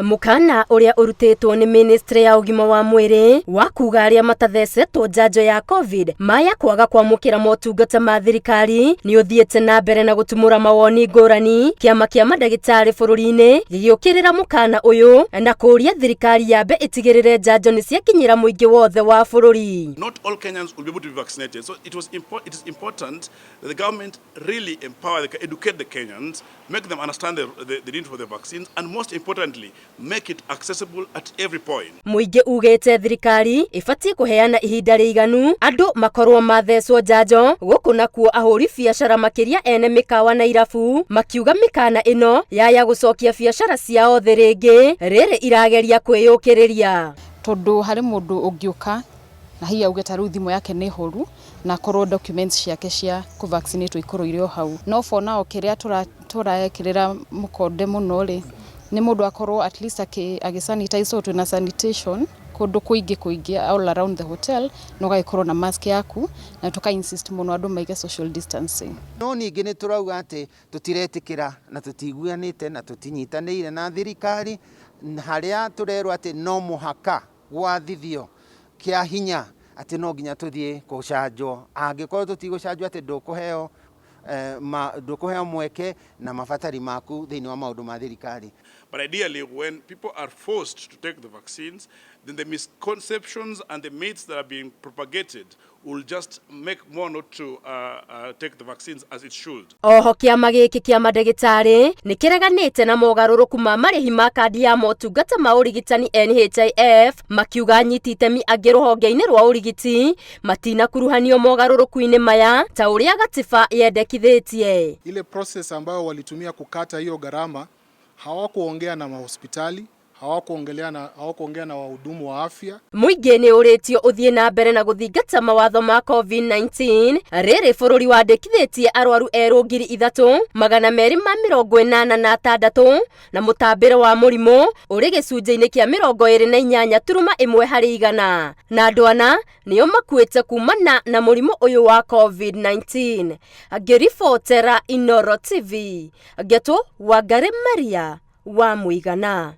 Mũkana ũrĩa ũrutĩtwo nĩ ministry ya ũgima wa mwĩrĩ wa kuga arĩa matathecetwo njanjo ya COVID maya kwaga kwamũkĩra motungata ma thirikari nĩ ũthiĩte na mbere na gũtumũra mawoni ngũrani. Kĩama kĩa mandagĩtarĩ bũrũri-inĩ gĩgĩũkĩrĩra mũkana ũyũ na kũũria thirikari yambe ĩtigĩrĩre njanjo nĩ ciakinyĩra mũingĩ wothe wa bũrũri. Not all Kenyans will be able to be vaccinated. So it is important that the government really empower, educate the Kenyans, make them understand the need for the vaccines, and most importantly, make it accessible at every point. Mũingĩ ugĩte thirikari ĩbatiĩ kũheana ihinda rĩiganu andũ makorwo mathecwo njanjo. Gũkũ nakuo ahũri biacara, makĩria ene mĩkawa na irabu, makiuga mĩkana ĩno yaya gũcokia biacara ciao thĩ rĩngĩ rĩrĩ irageria kwĩyũkĩrĩria. Tondũ harĩ mũndũ ũngĩũka na hihi auge ta rĩu thimũ yake nĩ horu na akorwo documents ciake cia kũvaccinatwo ikorwo irĩ o hau. No for now, kĩrĩa tũrekĩrĩra mũkonde mũno rĩ, nĩ mũndũ akorwo at least agĩ sanitize, so twĩna sanitation kũndũ kũingĩ kũingĩ all around the hotel, na ũgagĩkorwo na mask yaku, na tũka insist mũno andũ maige social distancing. No ningĩ nĩ tũrauga atĩ tũtiretĩkĩra na tũtiguanĩte na tũtinyitanĩire na thirikari harĩa tũrerwo atĩ no mũhaka gwathithio kĩa hinya atĩ no nginya tũthiĩ gũcanjwo. Angĩkorwo tũtigũcanjwo, atĩ ndũkũheo mweke na mabatari maku thĩinĩ wa maũndũ ma thirikari. But ideally, when people are forced to take the vaccines, then the misconceptions and the myths that are being propagated will just make more not to take the vaccines as it should. Oho kĩama gĩkĩ kĩa mandagĩtarĩ nĩ kĩreganĩte na mogarũrũku ma marĩhi ma kandi ya motungata ma ũrigitani NHIF, makiuga anyiti itemi angĩ rũhonge-inĩ rwa ũrigiti matinakuruhanio mogarũrũku-inĩ maya ta ũrĩa gatiba yendekithĩtie. Ile process ambayo walitumia kukata hiyo gharama, hawakuongea na mahospitali, hawakuongea na wahudumu wa afya. Mũingĩ nĩ ũrĩtio ũthiĩ na mbere na gũthingata mawatho ma COVID-19 rĩrĩ bũrũri wandĩkithĩtie arwaru erũ 3286 na mũtambĩre wa mũrimũ ũrĩ gĩcunjĩ-inĩ kĩa 28.1 harĩ igana, na andũ ana nĩo makuĩte kumana na mũrimũ ũyũ wa COVID-19. Ngĩribotera Inoro TV, Ngeto Wangari Maria wa Mũigana.